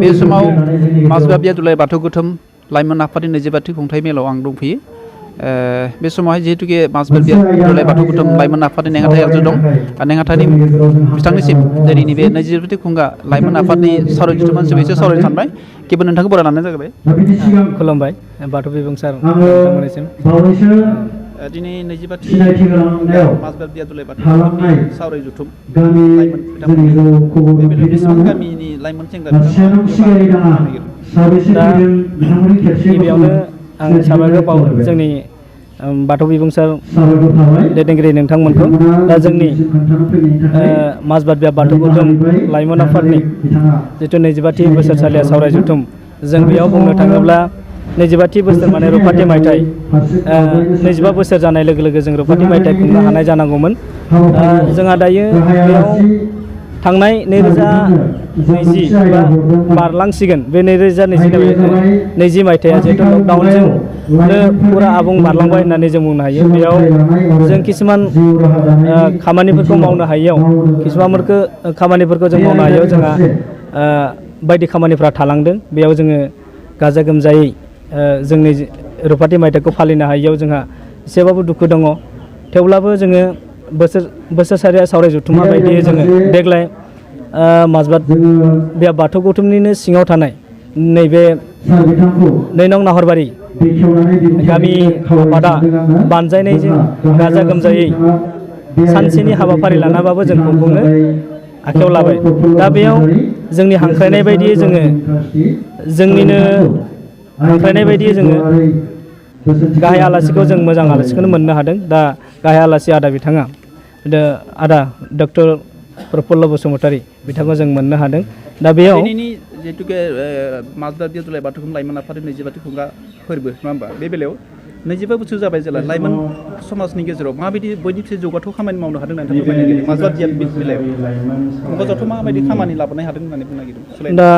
बे समाव माजबात दुलाराय बाथौ गोथोम लाइमोन आफादनि 25थि खुंथाइ मेलाव आं दंफैयो। बे समावहाय जिहेतुके माजबात दुलाराय बाथौ गोथोम लाइमोन आफादनि नेहाथारि आरजु दं। नेहाथारि बिथांनिसिम दिनैनि बे 25थि खुंगा लाइमोन आफादनि सावराय जथुम्मानि सोमोन्दै एसे सावरायनो सानबाय। गिबियावनो नोंथांखौ बराय लानाय जाबाय। खुलुमबाय बाथौ बिबुंसार नोंथांमोननिसिम। दिनै 25थि माजबात दुलाराय बाथौ गोथोमनि सावराय जथुम लाइमोन बिथांमोननि बे बेसेबां गामिनि लाइमोन सेंग्रा दा गिबियावनो आं साबायखर बावो जोंनि बाथौ बिबुंसार दैदेनगिरि नोंथांमोनखौ। दा जोंनि माजबात बाथौ गोथोम लाइमोन आफादनि जिथु 25थि बोसोरसालिया सावराय जथुम, जों बेयाव बुंनो थाङोब्ला 25थि बोसोर माने रुफाथि मायथाइ 25 बोसोर जानाय लोगो लोगो जों रुफाथि मायथाइ खुंनो हानाय जानांगौमोन। जोंहा दायो बेयाव थांनाय 2020 बा बारलांसिगोन बे 2020 मायथाइया जिहेतु लकडाउनजों फुरा आबुं बारलांबाय होननानै जों बुंनो हायो। बेयाव जों किसुमान खामानिफोरखौ मावनो हायैयाव खामानिफोरखौ जों मावनो हायैयाव जोंहा बायदि खामानिफ्रा थालांदों। बेयाव जोङो गाजा गोमजायै जोंनि रुफाथि मायथाइखौ फालिनो हायैयाव जोंहा एसेबाबो दुखु दङ। थेवब्लाबो जोङो बोसोरसालिया सावराय जथुमा बायदियै जोङो देग्लाय माजबात बाथौ गौथुमनिनो सिङाव थानाय नैबे 2 नं नाहरबारि गामि आफादा बानजायनायजों गाजा गोमजायै सानसेनि हाबाफारि लानाबाबो जों खुंफुंनो आखायाव लाबाय। दा बेयाव जोंनि हांख्रायनाय बायदियै जोंनिनो हांख्रायनाय बायदियै जोङो गाहाय आलासिखौ जों मोजां आलासिखौनो मोननो हादों। दा गाहाय आलासि बिथाङा आदा डक्टर प्रफुल्ल बसुमतारी बिथांखौ जों मोननो हादों। दा बेयाव जिहेतुके माजबात दुलाराय बाथौ गोथोम लाइमोन आफादनि 25थि खुंगा फोरबो नङा होमबा, बे बेलायाव 25 बोसोर जाबाय जेला लाइमोन समाजनि गेजेराव माबायदि बयनिख्रुइ जौगाथाव खामानि मावनो हादों होननानै फोरमायनो नागिरदों माजबात बेलायाव खुंगाजाथ' माबायदि खामानि लाबोनो हादों होननानै बुंनो नागिरदों। दा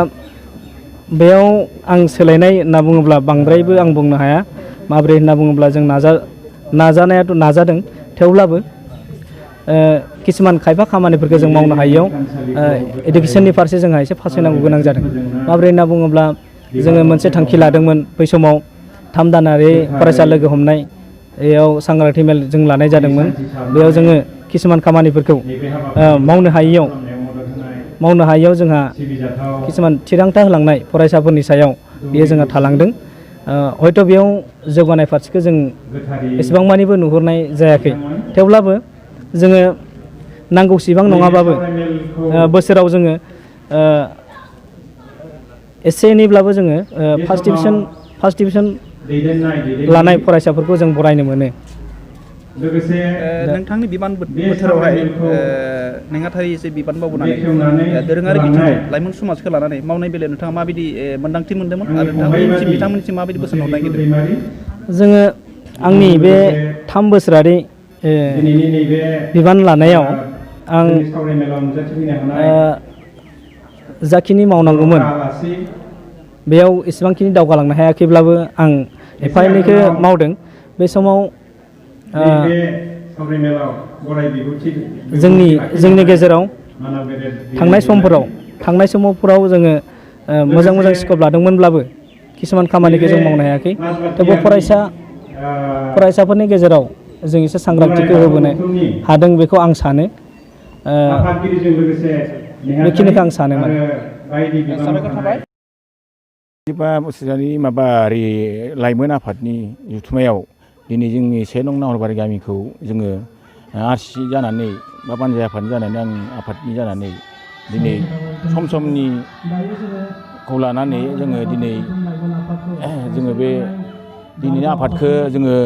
बेयाव आं सोलायनाय होनना बुङोब्ला बांद्रायबो आं बुंनो हाया। माबोरै होनना बुङोब्ला जों नाजानायाथ' नाजादों, थेवब्लाबो किसुमान खायफा खामानिफोरखौ जों मावनो हायैयाव इडुकेसननि फारसे जोंहा एसे फासयनांगौ गोनां जादों। माबोरै होनना बुङोब्ला जोङो मोनसे थांखि लादोंमोन बै समाव 3 दानारि फरायसा लोगो हमनाय, बेयाव सांग्रांथि मेल जों लानाय जादोंमोन। बेयाव जोङो किसुमान खामानिफोरखौ मावनो हायैयाव जोंहा किसुमान थिरांथा होलांनाय फरायसाफोरनि सायाव बेयो जोंहा थालांदों। हयथ' बेयाव जौगानाय फारसेखौ जों एसेबां मानिबो नुहुरनाय जायाखै। थेवब्लाबो जोङो नांगौसिबां नङाबाबो बोसोराव जोङो एसे एनैब्लाबो जोङो फार्स्ट डिभिजन लानाय फरायसाफोरखौ जों बरायनो मोनो। लोगोसे नोंथांनि बिबान बोथोरावहाय नेहाथारि एसे बिबान मावबोनानै दोरोङारि बिथिङाव लाइमोन समाजखौ लानानै मावनाय बेलायाव नोंथाङा माबायदि मोन्दांथि मोन्दोंमोन आरो बिथांमोननिसिम माबायदि बोसोन हरनो नागिरदों? जोङो आंनि बे 3 बोसोरारि बिबान लानायाव आं जाखिनि मावनांगौमोन बेयाव एसेबांखिनि दावगालांनो हायाखैब्लाबो आं एफा एनैखौ मावदों। बे समाव जोंनि गेजेराव थांनाय समफोराव जोङो मोजां स्कप लादोंमोनब्लाबो किसुमान खामानिखौ जों मावनो हायाखै। थेवबो फरायसाफोरनि गेजेराव जों एसे सांग्रांथिखौ होबोनो हादों बेखौ आं सानो। बेखिनिखौ आं सानोमोन। 25 बोसोरारि लाइमोन आफादनि जथुम्मायाव दिनै जोंनि 1 नं नाहरबारि गामिखौ जोङो आरसि जानानै बा बानजाय आफादनि जानानै आं आफादनि जानानै दिनै समखौ लानानै जोङो बे दिनैनि आफादखौ जोङो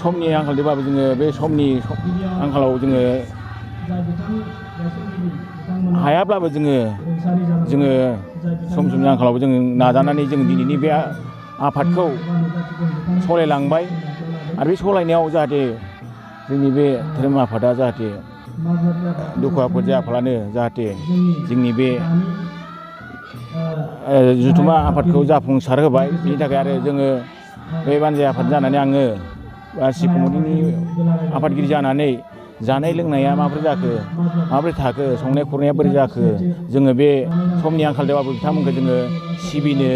समनि आंखालजोंबाबो जोङो बे समनि आंखालाव जोङो हायाब्लाबो जोङो समनि आंखालावबो जोङो नाजानानै जों दिनैनि बे आफादखौ सालायलांबाय। आरो बे सालायनायाव जाहाथे जोंनि बे धोरोम आफादा जाहाथे दुखु आफोद जायाफालानो जाहाथे जोंनि बे जथुम्मा आफादखौ जाफुंसार होबाय। बिनि थाखाय आरो जोङो बे बानजाय आफाद जानानै आङो बारसिक कमिटिनि आफादगिरि जानानै जानाय लोंनाया माबोरै जाखो माबोरै थाखो संनाय खुरनाया बोरै जाखो जोङो बे समनि आंखाल देवाबो बिथांमोनखौ जोङो सिबिनो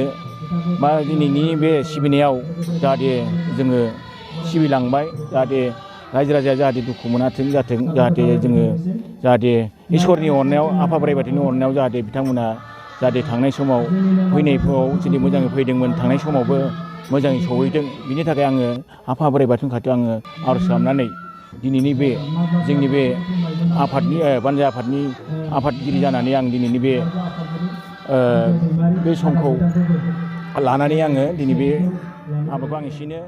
बा दिनैनि बे सिबिनायाव जाहाथे जोङो सिबिलांबाय जाहाथे रायजो राजाया जाहाथे दुखु मोनाथों जाहाथे जोङो जाहाथे इसोरनि अननायाव आफा बोराइ बाथौनि अननायाव जाहाथे बिथांमोना जाहाथे थांनाय समाव फैनायफ्राव जुदि मोजाङै फैदोंमोन थांनाय समावबो मोजाङै सहैदों बिनि थाखाय आङो आफा बोराइ बाथौनि खाथियाव आङो आर'ज खालामनानै दिनैनि बे जोंनि बे आफादनि बानजा आफादनि आफादगिरि जानानै आं दिनैनि बे समखौ लानानै आङो दिनै बे हाबाखौ आं एसेनो